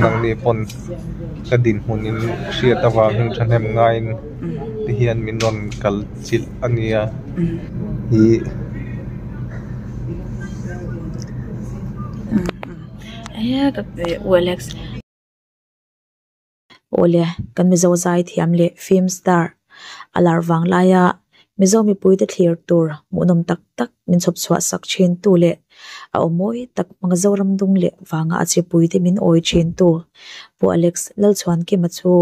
Nangni pawn ka dinhmun in hriat avangin thahnem ngaiin ti hian min rawn kal chilh a nia. Hi. Awle, kan Mizo zaithiam leh film star a lar vang laia Mizo mipuite thlir tur hmuhnawm tak tak min chhawp chhuah sak thin tu leh a aw mawi tak hmang Zoram dung leh vanga a chipuite min awi thin tu Pu Alex Lalchhuankima chu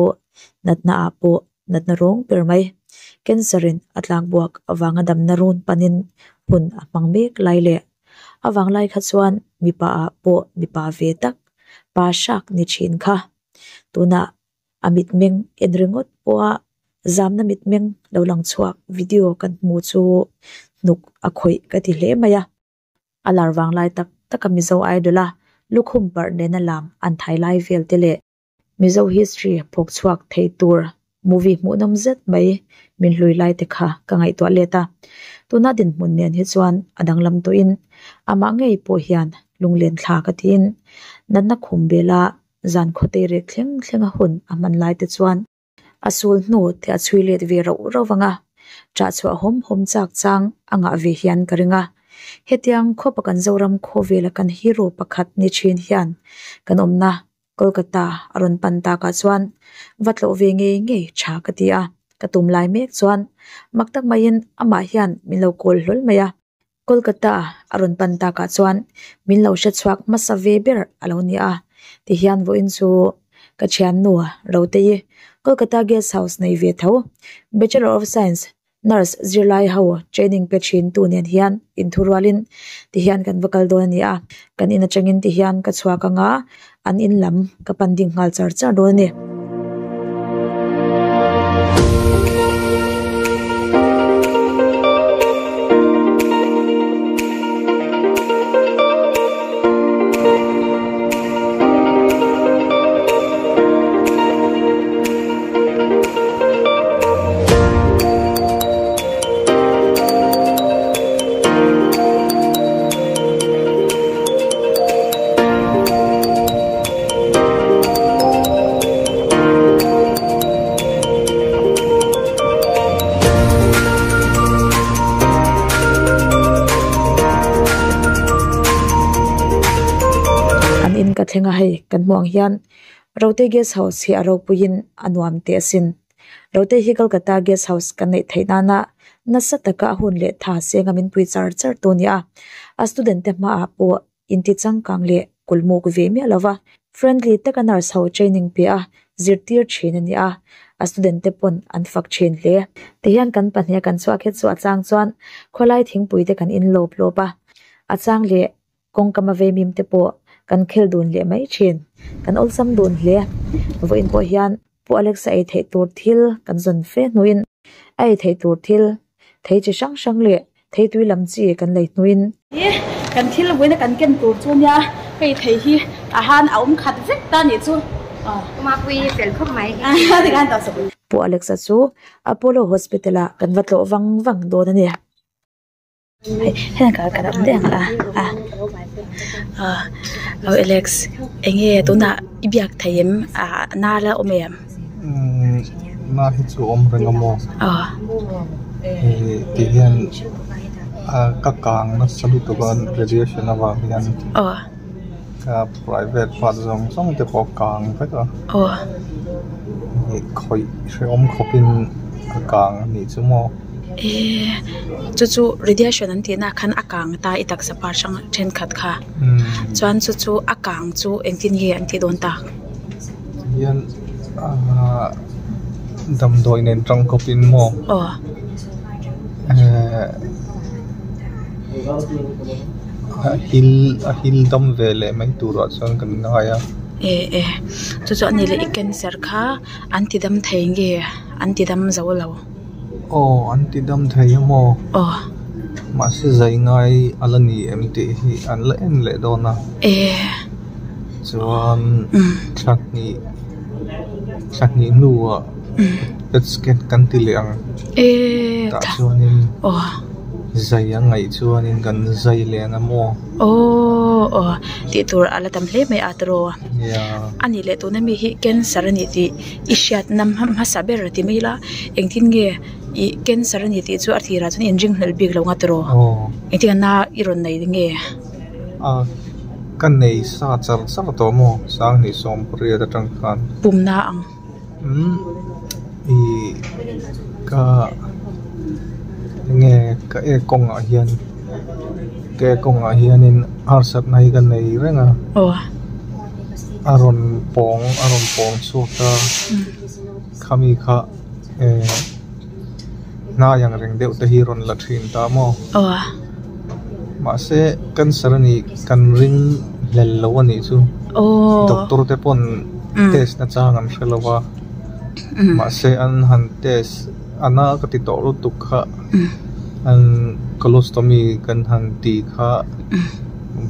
natna ah pawh natna rawng ber mai. Cancer in a tlakbuak avanga damna run panin hun a hmang mek lai leh a vanglai kha chuan mipa ah pawh mipa ve tak pa hrak ni thin kha. Tunah a mitmeng en ringawt pawha zamna mitmeng lo lang chhuak video kan hmu chu hnuk a khawih ka ti hle mai a. A lar vanglai tak taka Mizo Idol a lukhum parh nena lam an thai lai vel te leh Mizo history phawk chhuak thei tur movie hmuhnawm zet mai min hlui lai te kha ka ngaihtuah let a. Tuna dinhmun nen hi chuan a danglam tawhin amah ngei pawh hian lunglen thla ka tiin natna khum bela zan khawtei rek thleng thleng a hun a hman lai te chuan a sul hnu te a chhui let ve rauh rauh vang a, ṭah chhuah hawm hawm chak chang a ngah ve hian ka ring a. Hetiang khawpa kan Zoram khawvela kan hero pakhat ni ṭhin hian kan awmna Kolkata a rawn pan takah chuan va tlawh ve ngei ngei tha ka ti a, ka tum lai mek chuan mak tak maiin amah hian min lo kawl hlawl mai a. Kolkata a rawn pan takah chuan min lo hre chhuak hmasa ve ber a lo ni a, tihian vawiin chu ka thiannu Rotei Kolkata Guest House nei ve tho Bachelor of Science Nurse zirlai ho training pe thin tu nen hian inthurualin tihian kan va kal dawn a ni a, kan in atangin tihian ka chhuak anga an in lam ka pan ding nghal char char dawn a ni. An in ka thleng a hei kan hmuh ang hian Rote guest house hi a ropuiin a nuam teh asin. Rote hi Kolkata guest house kan neih theih nana nasa taka a hun leh tha senga min pui char char tu a ni a. A student te hmaah pawh inti changkang leh kulmuk ve miah lo va, friendly taka nurse ho training pe a zirtir thin a ni a, a student te pawn an fak thin hle. Tihian kan pahniha kan chhuak hi chu a chang chuan khawlai thingpui te kan in lawp lawp a, a chang leh Kawngkam a vei mim te pawh kan khel dun leh mai thin. Kan awlsam dun hle. Vawiin pawh hian Pu Alexa ei theih tur thil kan zawn fe hnuin a ei theih tur thil thei chi hrang hrang leh thei tui lam chi kan lei hnuin. Hi kan thil vawiina kan ken tur chu nia hei thei hi a han a awm khat vek ta nih chu. Mapui fel khawp mai. Pu Alexa chu Apollo Hospital ah kan va tlawh vang vang dawn a ni. Hei heng ka kan awm daih ang a a ah aw Alex enge tunah i biak thei em ah na la awm em? Umm na hi chu awm reng a maw? Aw. Hei ti hian ka kang nasa lutuk a radiation avang hian Aw. ka private part zawng zawng te pawh a kang vek a. Aw. Hei khawih hrehawm khawpin ka kang a nih chu maw? Ehh chu chu radiation an tih na khan a kang ta i taksa par hrang thenkhat kha chuan chu chu a kang chu engtin nge an tih dawn tak. Hian ahh damdawi nen tangkawp in maw aw ehh a hil a hil dam ve leh mai turah chuan kan ngai a. Eh eh chu chu a ni leh i cancer kha an ti dam thei nge an ti dam zo lo. Aw an ti dam thei a maw? Aw. Mahse zai ngai a la ni em tih hi an la en leh dawn a. Eh. Chuan thla hnih thla hnih hnuah pet scan kan ti leh ang. Eh. Tah chuanin Aw. Zai a ngaih chuanin kan zai leh ang em aw? Aw aw tih tur a la tam hle mai a tiraw? Yeah. A nih leh tuna mi hi cancer a ni tih i hriatna hmasa ber ti mai ila engtin nge ih cancer a ni tih chu a tirah chuan inringhlelh bik lo ang a tiraw? Aw. Engtin a na i rawn nei nge? A ka nei sa char char tawh maw Sanghnih sawmpariat atang khan. Pumna ang. Umm ih ka enge ka e kawngah hian ka e kawngah hianin harsatna hi ka nei reng a a rawn pawng a rawn pawng chhuak a khami kha eh hnai ang reng deuh te hi rawn la thin ta maw mahse cancer a nih kan ring hlel lo a nih chu doctor te pawn. Test na chang an hre lo va, mahse an han test a na ka ti tawh lutuk kha an colostomy kan han ti kha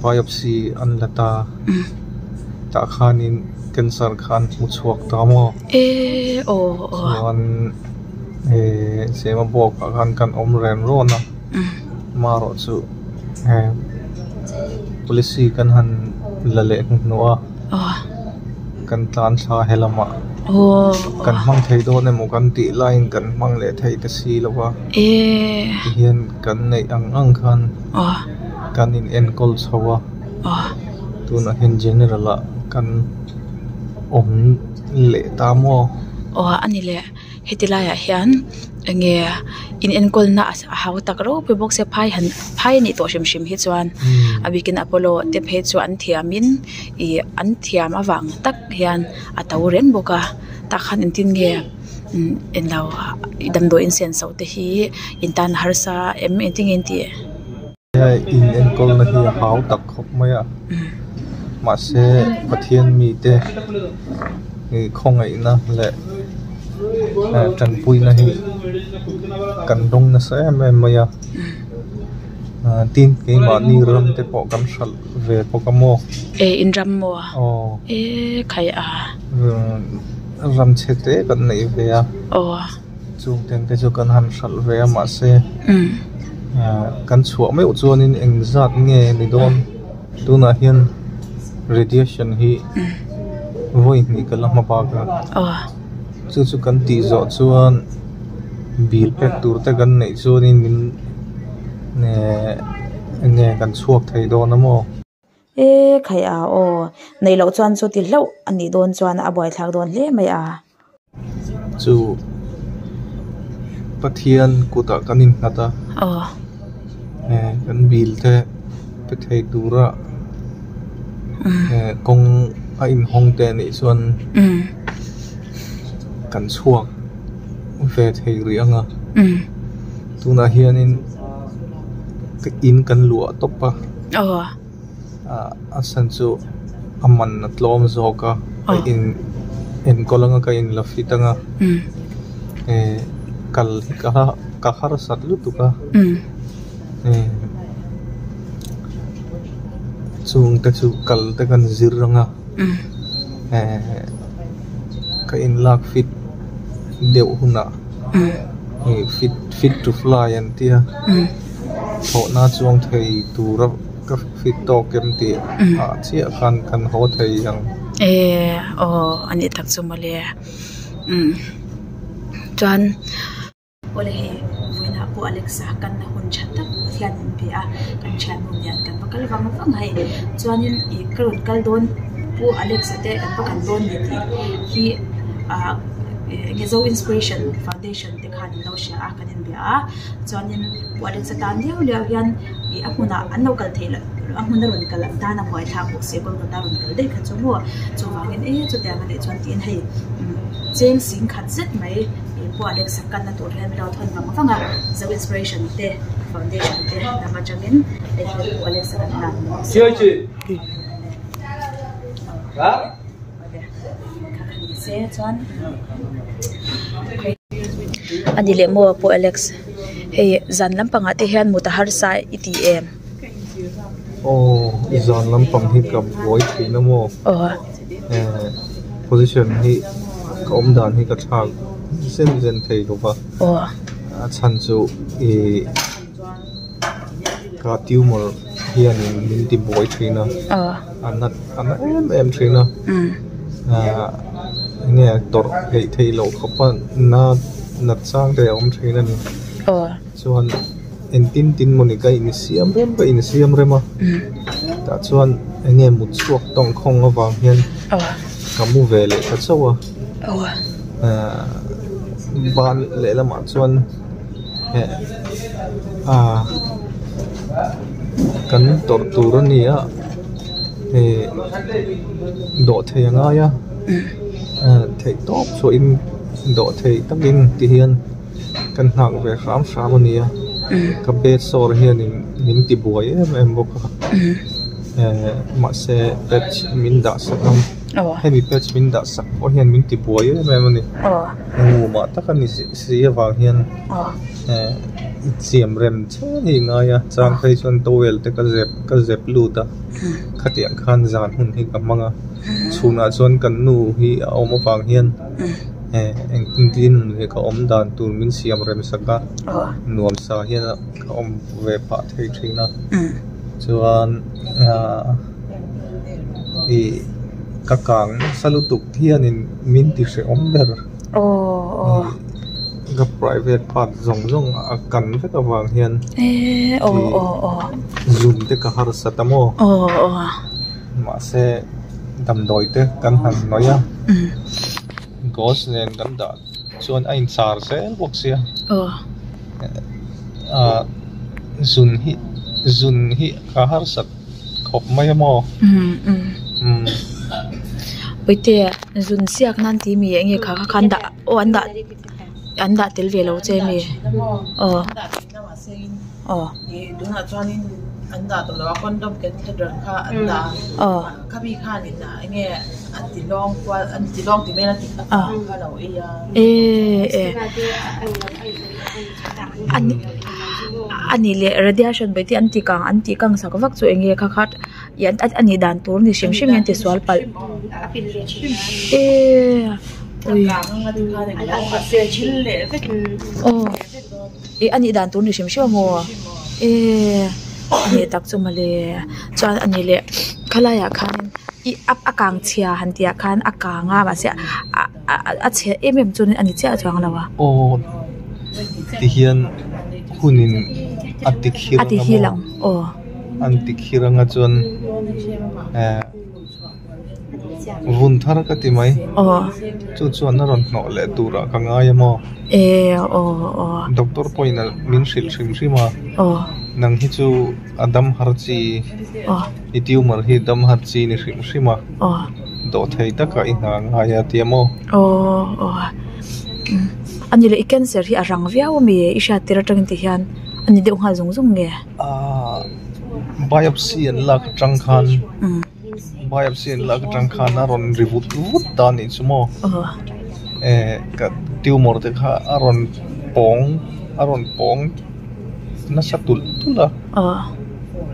biopsy an la ta, tah khanin cancer kha an hmu chhuak ta maw? Chuan Sema bawk ah khan kan awm ren rawn a, marawh chu policy kan han la leh hnuhnawh a. Kan tlan thla he lamah kan hmang thei dawn emaw kan tih laiin kan hmang leh thei ta si lo va tihian kan neih ang ang khan kan in enkawl chho a tunah hian general ah kan awm leh ta maw. Aw a ni leh. Heti laiah hian enge in enkawlna a hau tak ropui bawk sia phai han phai a nih tawh hrim hrim hi chuan a bikin Apollo te phei chu an thiamin ih an thiam avang tak hian a to reng bawk a tah khan engtin nge umm englo damdawi in senso te hi in tan a harsa em engtin nge an tih. In enkawlna hi a hau tak khawp mai a, mahse Pathian mite khawngaihna leh tanpuina hi kan dawng nasa em em mai a, tin keimahni ram te pawh kan hralh ve bawk a maw? E in ram maw? Aw. E khai a. Ram chhe te kan neih ve a. Aw. Chung ten te chu kan han hralh ve a mahse kan chhuah meuh chuanin eng zat nge ni dawn tunah hian radiation hi vawi hnih ka la hma bak a chu chu kan tih zawh chuan bill pek tur te kan neih chuanin min eng nge kan chhuak thei dawn a maw. E khai a aw neih loh chuan chu ti hlauh a nih dawn chuan a buaithlak dawn hle mai a. Chu Pathian kutah kan innghat a, kan bill te pe thei tura kawng a inhawng te anih chuan kan chhuak ve thei rih ang a, tunah hianin in kan luah tawp a. A chhan chu a man a tlawm zawk a, ka in enkawl anga ka in la fit anga kal hi ka harsat lutuk a, chung te chu kal te kan zir anga ka in lak fit deuh hunah fit fit to fly an tia. Thlawhna chuang thei tura ka fit tawk em tih ah chiah khan kan haw thei ang. E aw a nih tak chu mawle umm chuan awle hei vawiinah pawh Alexa kan na hun tha tak Pathian min pe a kan thiannu nen kan va kal vang vang a hei chuanin ih ka rawn kal dawn pu Alexa te kan va kan dawn ni tih hi ah eng nge Zo Inspiration Foundation te khan an lo hria a kan inbia a. Chuanin pu Alexa tan liau liau hian ih a hmunah an lo kal theih loh a hmuna rawn kal an tan a buaithlak bawk si a Kolkata rawn kal daih kha chu maw chuvangin e chutiang a nih chuan tiin hei cheng sing khat zet mai ih pu Alexa kalna tur hian min lo thawn vang vang a Zo Inspiration te Foundation te lam atangin hei hi pu Alexa kan hlan ni bawk si a se chuan. A ni leh maw Pu Alex, hei zan lampangah te hian mut a harsa i ti em? Aw, zan lampang hi ka buai thin a maw? Aw. Position hi ka awm dan hi ka thlak zen zen thei lo va. Aw. A chhan chu i. Ka tumor hianin min ti buai thin a, a na a na em em thin a, enge tawrh theih theih loh khawp a na nat chang te a awm thin a ni. Chuan engtin tin mawni ka insiam rem ka insiam rem a, tah chuan enge mut chhuak tawng khawng avang hian ka mu ve leh ta chauh a, ban lehlamah chuan. Kan tawrh tur a ni a ih dawh thei a ngai a theih tawp chhuahin dawh thei takin ti hian kan nghak ve hram hram a ni a ka bed sawr hianin min ti buai em em bawk a mahse patch min dah sak a hemi patch min dah sak pawh hian min ti buai em em a ni. Engmah tak a ni si avang hian siam rem chen hi ngai a, chang phei chuan towel te ka zep ka zep lut a, khatiang khan zan hun hi ka hmang a, chhunah chuan kan nu hi a awm avang hian engtin tin nge ka awm dan tur min siam rem sak a, nuam sa hian ka awm ve phah thei thin a, chuan ih ka kang nasa lutuk. Hianin min ti hrehawm ber. Ka private part zawng zawng a kan vek avang hian zun te ka harsat a maw? Mahse damdawi te kan han hnawih a, gauze nen kan dah chuan a inchar zel bawk sia. Zun hi zun hi ka harsat. Khawp mai a maw? Umm. Puite, zun siak nan tih mi enge kha kha khan dah aw an dah an dah tel ve lo che mi? Aw. Aw. Aw. Aw. E e. A nih leh radiation bai te an ti kang an tih kang sak vak chu eng nge kha kha a nih dan tur ni hrim hrim hian ti sual palh eee ui aw ih a nih dan tur ni hrim hrim a maw eee a nih tak chu mawle chuan a nih leh khalaiah khanin ih a kang chhia han tih ah khan a kang a mahse a. A chhe em em chuan a ni chiah chuang lo a. Aw tihian hunin a ti khir anga maw? Aw. An ti khir anga chuan eh vun thar ka ti mai. Aw. Chu chuan a rawn hnawh leh turah ka ngai a maw? E aw aw. Doctor pawhin min hrilh hrim hrim a. Aw. Nang hi chu a dam har chi. Aw. I tumor hi dam har chi ni hrim hrim a. Aw. Dawhthei takah i hna ngai a ti a maw? Aw aw a ni leh i cancer hi a rang viau ami i hriat tir atangin ti hian a ni deuh nghal zung zung nge? Aaa biopsy an lak atang khan biopsy an lak atang khan a rawn ri vut vut ta anih chu maw? Eh ka tumor te kha a rawn pawng a rawn pawng nasa tulh tulh a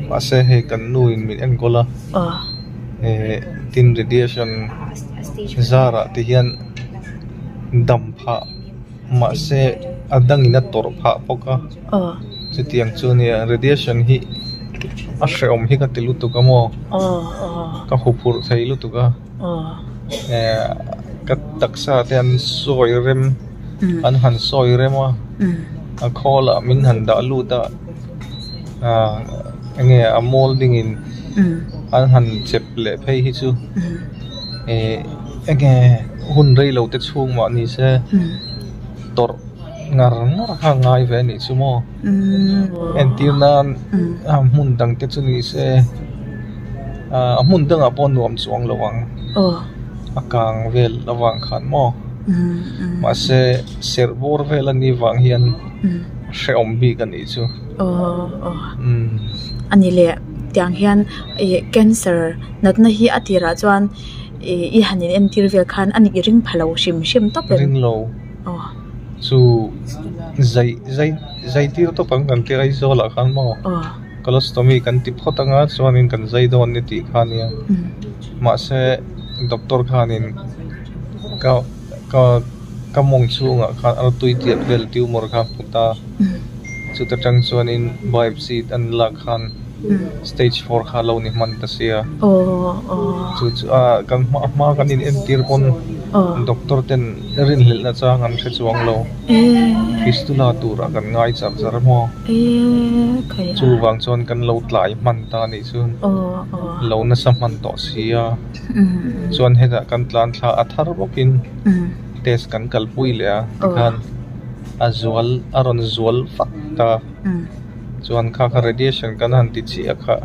mahse hei kan nu in min enkawl a. Tin radiation zarah te hian dam phah mahse a dangin a tawrh phah bawk a chutiang chu nia radiation hi a hrehawm hi ka ti lutuk a maw ka huphurh thei lutuk a ka taksa te an sawi rem an han sawi rem a a khawl ah min han dah lut a enge a molding in. An han chep leh phei hi chu ih enge hun rei lo te chhung mah ni se tawrh ngar ngar kha a ngai ve a nih chu maw entir nan a hmun dang te chu ni se a hmun dangah pawh nuam chuang lo ang a kang vel avang khan maw mahse serh bawr vel a nih vang hian hrehawm bik a nih chu. A ni leh. Tiang hian ih cancer natna hi a tirah chuan ih i han in entir vel khan a nih i ring pha lo hrim hrim tawp em? Ring lo. Aw. Chu zai zai zai tir tawp ang kan ti Aizawl ah khan maw? Aw. Colostomy kan ti phawt anga chuanin kan zai dawn ni tih kha nia. Mahse doctor khanin ka ka ka mawng chhungah khan artui tiat vel tumor kha a hmu ta. Chuta tang chuanin biopsy an lak khan stage four kha lo ni hman ta sia. Chu chu a kan hma hma kan in entir pawn doctor ten rinhlelh na chang an hre chuang lo. Fistula turah kan ngai char char maw. Chuvang chuan kan lo tlai hman ta anih chu. Lo nasa hman tawh sia. Chuan hetah kan tlan thla a thar bawkin test kan kalpui leh a tikhan a zual a rawn zual fak ta. Chuan kha kha radiation kan han ti chiah kha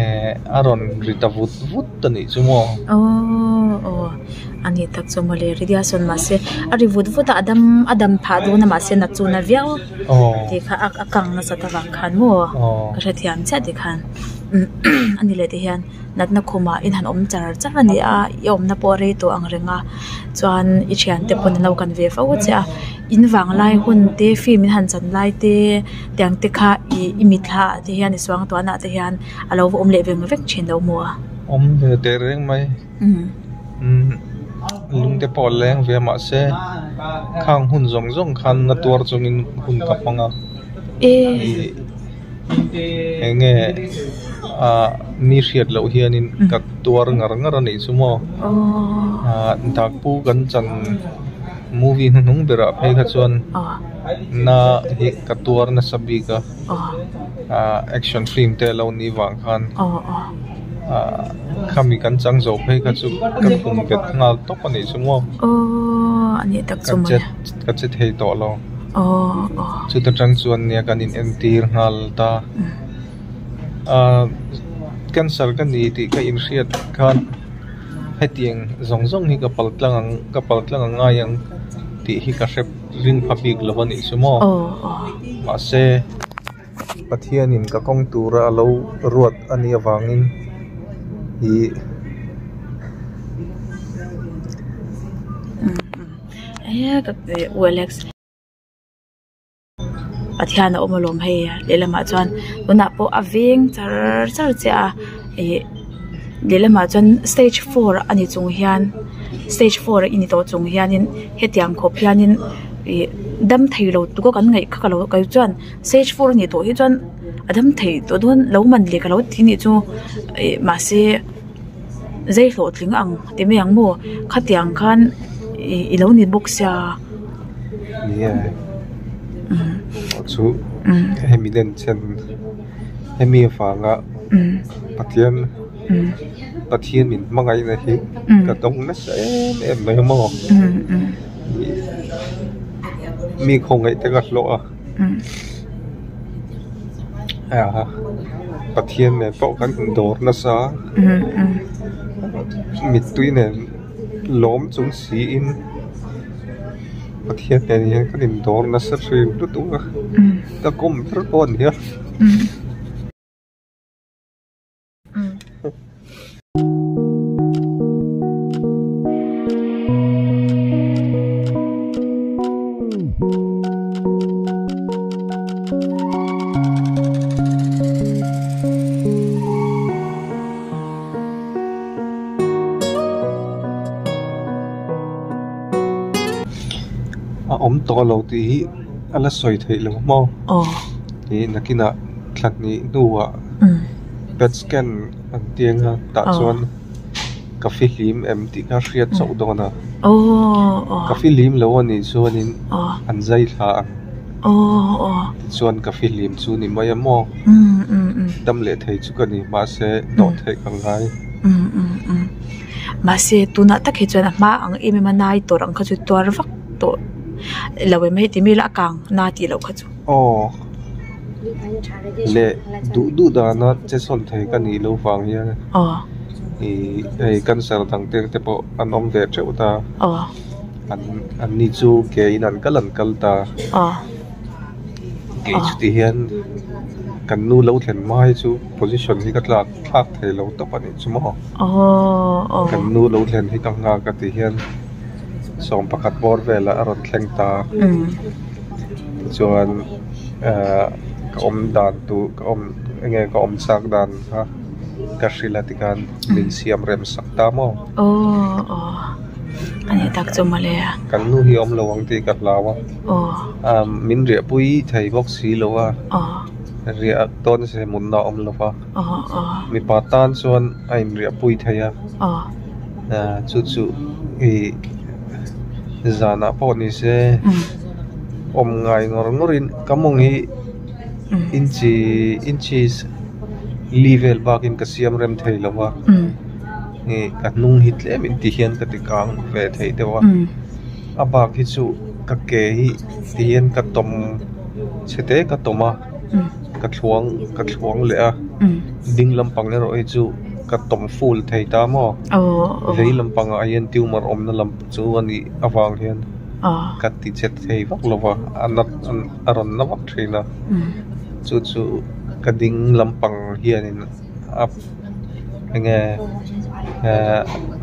eh a rawn ri ta vut vut a nih chu maw? Aw aw a ni tak chu mawle radiation mahse a ri vut vut a a dam a dam phah dawn a mahse nat chu na viau tih kha a kang nasat avang khan maw ka hrethiam chiah tikhan a ni leh tihian. Natna khumah in han awm char char a ni a, i awmna pawh a rei tawh ang reng a, chuan i thiante pawn an lo kan ve fo che a, in vang lai hun te film in han chan lai te tiang te kha ih i mitthla ah te hian i suang tuahna ah te hian a lo va awm leh veng vek thin lo maw a? Awm ve teh reng mai, umm lung te pawh a leng ve a mahse khang hun zawng zawng khan na tuar chungin hun ka hmang a. Ih. Eng nge ah mi hriat loh hianin ka tuar ngar ngar a nih chu maw ah dakpu kan chan movie hnuhnung berah phei kha chuan na hi ka tuar nasa bik a ah action film te a lo nih vang khan ah khami kan chang zo phei kha chu ka khum bet nghal tawp a nih chu maw ka che thei tawh lo. Chuta tang chuan nia kan in entir nghal ta. Ahh cancer ka ni tih ka inhriat khan hetiang zawng zawng hi ka pal tlang ang ka pal tlang ang ngai ang tih hi ka hre ring pha bik lo a nih chu maw. Mahse Pathianin ka kawng tura a lo ruat a nih avangin ih. Pathian a awm alawm hei lehlamah chuan tunah pawh a veng char char chiah a ih lehlamah chuan stage four a ni chung hian stage four i ni tawh chung hianin hetiang khawp hianin ih dam thei lo tuk a kan ngaih kha ka lo kei chuan stage four a nih tawh hi chuan a dam thei tawh dawn lo man leh ka lo ti nih chu ih mahse. Zei hlawhtling ang ti mai ang maw? Khatiang khan i lo ni bawk sia. Nia chu hemi nen chen hemi avanga Pathian Pathian min hmangaihna hi ka dawng nasa em em mai maw? Mi khawngaih te ka hlawh a. Pathian nen pawh kan indawr nasa a, mittui nen lawm chung siin Pathian nen hian kan indawr nasa thin lutuk a, ka kawm ber pawh a ni a. A awm tawh lo tih hi a la sawi theih lo maw? Ih nakinah thla hnih hnuah pet scan an ti ang a tah chuan ka fihlim em tih kha hriat chauh dawn a. Ka fihlim lo a nih chuanin an zai thla ang. Tichuan ka fihlim chu ni mai a maw? Dam leh thei chu ka ni mahse dawh theih ka ngai. Mahse tunah tak hi chuan a hma ang em em a nai tawrh ang kha chu tuar vak tawh lo em hei ti mi la a kang na tih loh kha chu. Aw leh duh duh dana che sawn thei ka nih loh vang hian ih hei cancer dang te te pawh an awm ve teuh ta an an ni chu ke in an kal an kal ta kei chuti hian kan nu lo thlen hma hi chu position hi ka tlak thlak thei lo tawp a nih chu maw kan nu lo thlen hi ka nghak a ti hian sawmpakhat bawr velah a rawn thleng ta. Tichuan ehh ka awm dan tur ka awm enge ka awm chak dan kha ka hrilh a tikhan min siam rem sak ta maw? Aw aw a ni. tak chu mawle. Kan nu hi awm lo ang tih ka hlau a. Aw. Min riahpui thei bawk si lo a. Aw. Riah dawn se mutna a awm lo va. Aw aw. Mipa tan chuan a inriahpui thei a. Aw. Chu chu i zanah pawh ni se awm ngai ngawr ngawrin ka mawng hi inchi inches li vel bakin ka siam rem thei lo va. Ka hnung hi tlem in ti hian ka ti kang ve thei deuh a. A bak hi chu ka ke hi ti hian ka tawm chhe te ka tawm a. Ka thluang ka thluang leh a ding lampang erawh hi chu ka tawm full thei ta maw vei lampangah hian tumor awmna lam chu a nih avang hian ka ti che thei vak lo va a nat a rawn na vak thin a chu chu ka ding lampang hianin a enge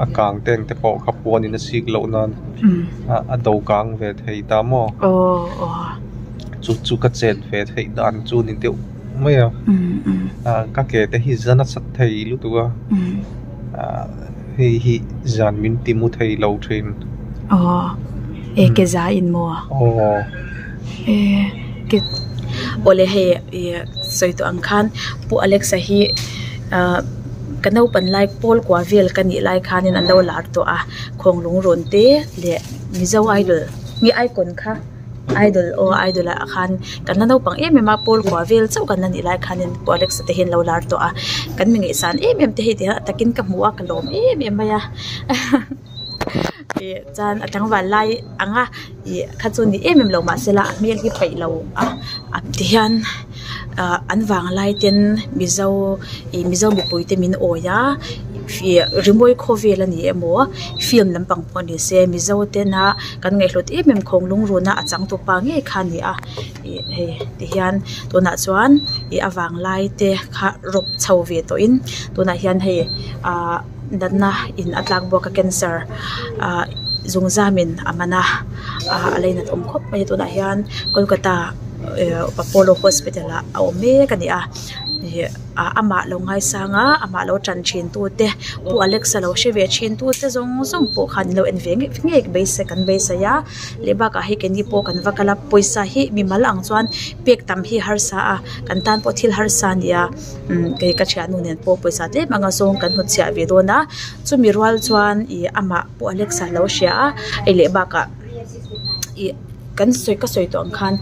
a kang te ang te pawh kha puanin a sik loh nan a do kang ve thei ta maw. Chu chu ka chet ve theih dan chu ni deuh mai a ka ke te hi zan a sat thei lutuk a hei hi zan min ti mu thei lo thin. Aw e ke za in maw? Aw. E ke awle hei sawi tawh ang khan Pu Alexa hi ah ka naupan lai pawl kua vel ka nih lai khanin an lo lar tawh a khawnglung rawn te leh Mizo Idol nge icon kha. Idol aw idol ah khan kan la naupang em em a pawl kua vel chauh kan la nih lai khanin Pu Alex a te hian lo lar tawh a kan mi ngaihsan em em te hei ti hian a takin ka hmu a ka lawm em em mai a ih chuan a tlangval lai ang a ih kha chu ni em em lo mahsela a hmel hi paih lo a a ti hian ah an vang lai ten mizo ih mizo mipui te min awi a ih rimawi khawvel a ni emaw film lampang pawh ni se mizo tena kan ngaihhlut em em khawng lungruna a changtupa ngei kha a ni a ih hei ti hian tunah chuan ih a vanglai te kha rawp chho ve tawh in tunah hian hei ahh natna in a tlak bawk a cancer ahh zungzam in a man a ah a lainat awm khawp mai a tunah hian kolkata eh apollo hospital ah a awm mek a ni a ih ah amah lo ngaisang a amah lo tan thin tu te pu Alex a lo hre ve thin tu te zawng zawng pawh khan an lo en ve ngei ngei beisei kan beisei a leh bakah hei keini pawh kan va kal a pawisa hi mimal ang chuan pek tam hi harsa a kan tan pawh thil harsa a ni a umm kei ka thiannu nen pawh pawisa tlem anga zawng kan hnutchhiah ve dawn a chumi rual chuan ih amah pu Alex a lo hria a hei leh bakah ih. Kan sawi ka sawi tawh ang khan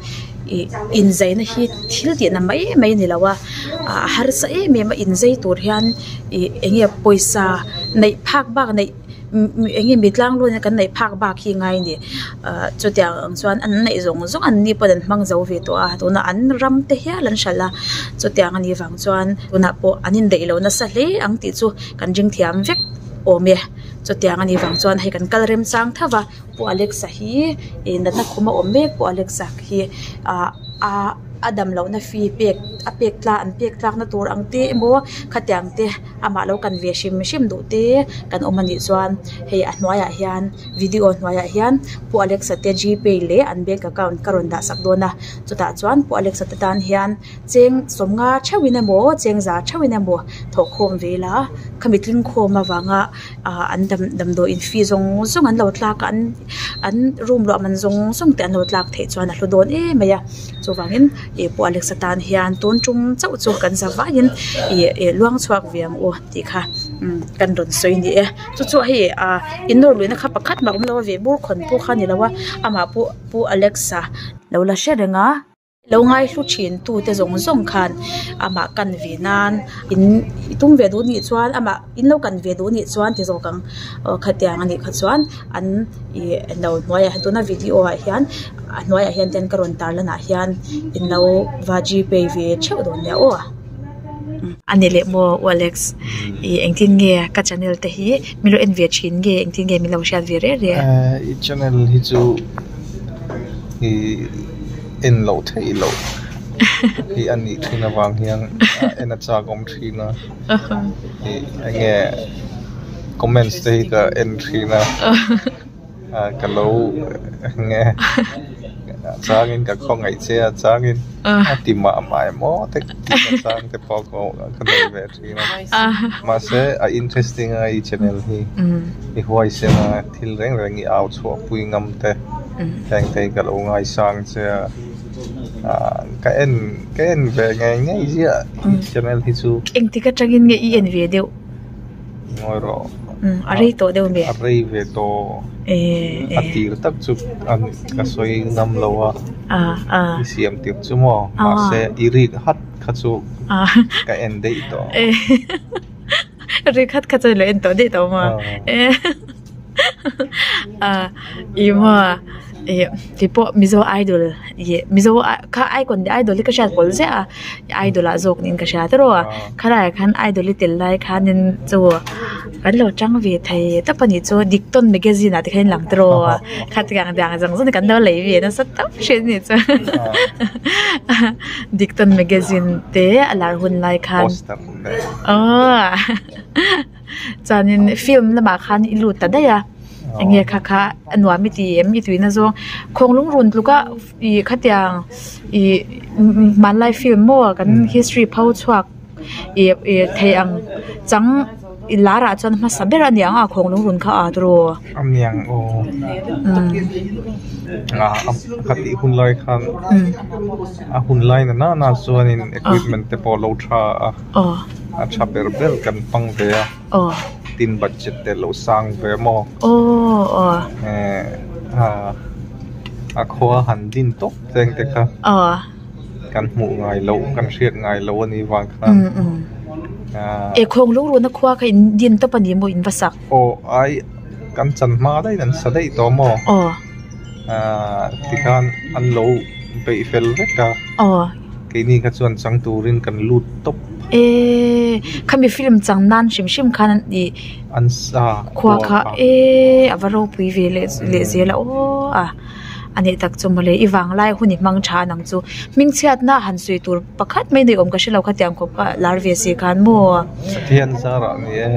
ih inzaina hi thil tihna mai mai a ni lo a a harsa em em a inzai tur hian ih eng nge pawisa neih phak bak neih eng nge mi tlang luan kan neih phak bak hi ngai a ni ah chutiang ang chuan an neih zawng zawng an ni pawn an hmang zo ve tawh a tunah an ram te hial an hralh a chutiang a nih vang chuan tunah pawh an indaih lo nasa hle ang tih chu kan ring thiam vek awm e chutiang a nih vang chuan hei kan kal remchang tho va. Pu Alexa hi ih natna khum a awm mek Pu Alexa hi ah a a dam lohna fee pek a pek tlak an pek tlakna tur ang te emaw khatiang te amah lo kan ve hrim hrim duh te kan awm anih chuan hei a hnuaiah hian video hnuaiah hian Pu Alexa te g pay leh an bank account ka rawn dah sak dawn a chutah chuan Pu Alexa te tan hian cheng sawmnga theuhin emaw cheng za theuhin emaw thawhkhawm ve ila khami tling khawm avanga. ah an dam damdawi in fee zawng zawng an lo tlak a an an room luah man zawng zawng te an lo tlak theih chuan a hlu dawn em mai a chuvangin ih pu Alex atan hian tun tum chauh chu kan za vaiin ih ih luang chhuak ve ang u tih kha umm kan rawn sawi a ni e chu chu hei ah in nawr luihna kha pakhat mah a awm lo a vehbur khawn pawh kha a ni lo a amah pawh pu Alex a lo la hre reng a. Lo ngaihlu thin tute zawng zawng khan amah kan ve nan in i tum ve duh nih chuan amah in lo kan ve duh nih chuan ti zawk ang aw khatiang anih kha chuan an ih lo hnuaiah hian tuna video ah hian a hnuaiah hian ten ka rawn tar lanah hian in lo va g pay ve theuh dawn nia aw a ni leh maw u Alex ih engtin nge ka channel te hi min lo en ve thin nge engtin nge min lo hriat ve reh reh. I channel hi chu ih. En loh theih loh hi a nih thin avang hian en a chak awm thin a ih eng nge comments te hi ka en thin a ah ka lo eng nge. A changin ka khawngaih che a, changin a ti mah mah em aw te tih na chang te pawh ka nei ve thin a. Mahse a interesting a i channel hi i huaisen a, thil reng reng i au chhuah pui ngam te heng te hi ka lo ngaisang che a. Ka en ka en ve ngei ngei ziah i channel hi chu. Engtik atangin nge i en ve deuh? Ngawi rawh. A rei tawh deuh mi? A rei ve tawh. A tir tak chu ka sawi ngam lo a. I siam tir chu maw? Mahse i rik hat kha chu ka en daih tawh. Rik hat kha chu i lo en tawh daih tawh maw? I maw ih keipawh Mizo idol ih Mizo kha icon leh idol hi ka hriat pawl ziah a idol ah zawk niin ka hria tawrh aw khalaiah khan idol hi tel lai khanin chu kan lo tang ve thei tawp a nih chu Diktawn magazine ah te khan lang tawrh aw khatiang dang zawng zawng kan lo lei ve nasa tawp hriat a nih chu Diktawn magazine te a lar hun lai khan aw. Chuanin film lamah khan i lut ta daih a eng nge kha kha a nuam i ti em i tuina zawng khawng lungrun tluka ih khatiang ih hmanlai film maw kan history pho chhuak ih ih theih ang chang i lar ah chuan hmasa ber a niang a khawng lungrun kha a tawrh a niang aw a tih hun lai khan a hun lai na na chuanin equipment te pawh a lo tha a. A tha ber ber kan hmang ve a, tin budget te lo sang ve maw? A khua han din tawp cheng te kha kan hmuh ngai loh kan hriat ngai loh a nih vang khan. E khawng lungruna khua kha in din tawp a ni maw in va sak? Aw ai kan chan hma daih in an sa daih tawh maw? Tikhan an lo beih fel vek a. Keini kha chuan chang turin kan lut tawp. Eee khami film chang nan hrim hrim khan an ih An sa khua kha eee a va ropui ve leh leh zel a aw a a nih tak chu mawle i vanglai hun i hmang tha nang chu hmingchhiatna han sawi tur pakhat mai nei awm ka hrelo khatiang khawp kha lar ve si khan maw. Pathian zarah ni e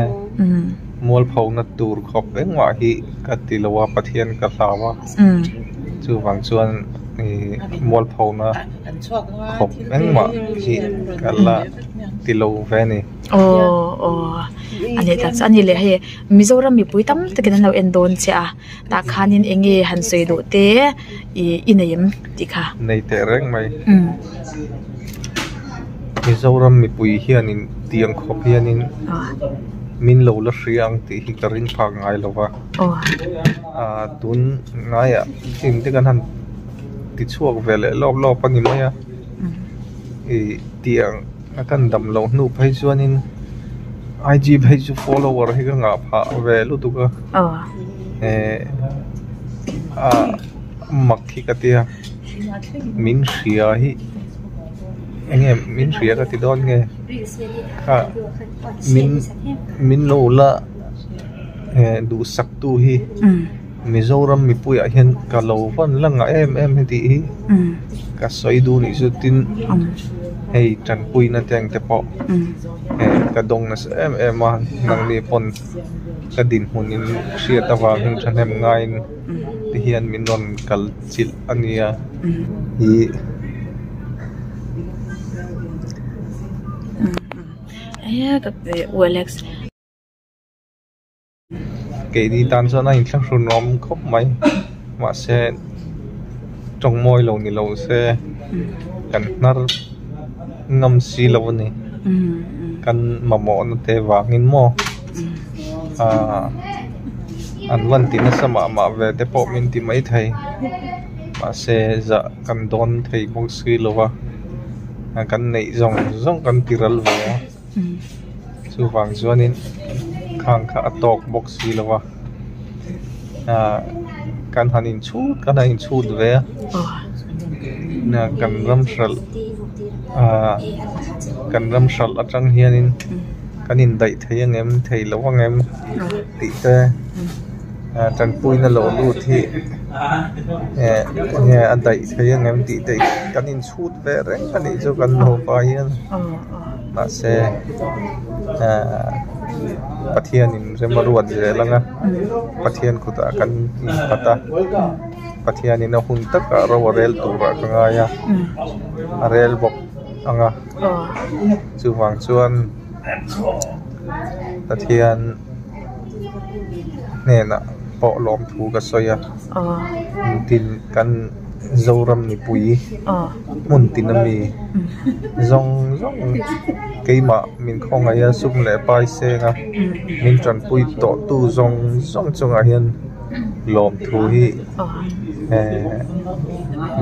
mualphona tur khawp engmah hi ka ti lo a Pathian ka hlau a chuvang chuan ih mualphona. Khawp engmah hi ka la ti lo ve a ni. Aw aw a nih tak chu a ni leh hei Mizoram mipui tam takin an lo en dawn che a tah khanin eng nge han sawi duh te ih i nei em tih kha. Nei teh reng mai. Mizoram mipui hianin tiang khawp hianin min lo la hria ang tih hi ka ring phak ngai lo va. Tun ngaiah eng te kan han. Ti chhuak ve leh lawp lawp a ni mai a ih tiang a kan dam loh hnu phei chuanin IG phei chu follower hi ka ngah phah ve lutuk a eh a mak hi ka tia min hria hi eng nge min hria ka ti dawn nge kha min min lo la eh duhsak tu hi. Mizoram mipuiah hian ka lo van la ngah em em heti hi ka sawi duh nih chu tin hei tanpuina te ang te pawh eh ka dawng nasa em em a nangni pawn ka dinhmun in hriat avangin thahnem ngaiin ti hian min rawn kal chilh a nia ih. Keini tan chuan a inthlahrun awm khawp mai mahse tawng mawi lo ni lo se kan hnar ngam si lo a ni kan mamawhna te vangin maw ahh an van ti nasa mah mah ve te pawh min ti maithei mahse zah kan dawn thei bawk si lo va kan neih zawng zawng kan ti ral ve a. Chuvang chuanin khang kha a tawk bawk si lo a ah kan han inchhut kan han inchhut ve a kan ram hralh ah kan ram hralh atang hianin kan indaih thei angem thei lo angem tih te. Tanpuina lo lut hi eh enge a daih thei angem tih te kan inchhut ve reng a nih chu kan nupa hian mahse eh Pathianin rem a ruat zel ang a Pathian kutah kan innghat a. Pathianin a hun takah ro a rel turah ka ngai a, a rel bawk ang a. Chuvang chuan Pathian hnenah pawh lawmthu ka sawi a, tin kan Zoram mipui hmun tin ami zawng zawng keimah min khawngaih a sum leh pai seng a min tanpui tawh tu zawng zawng chungah hian lawmthu hi eh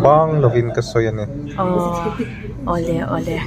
bang lovin ka sawi a ni. Awle awle.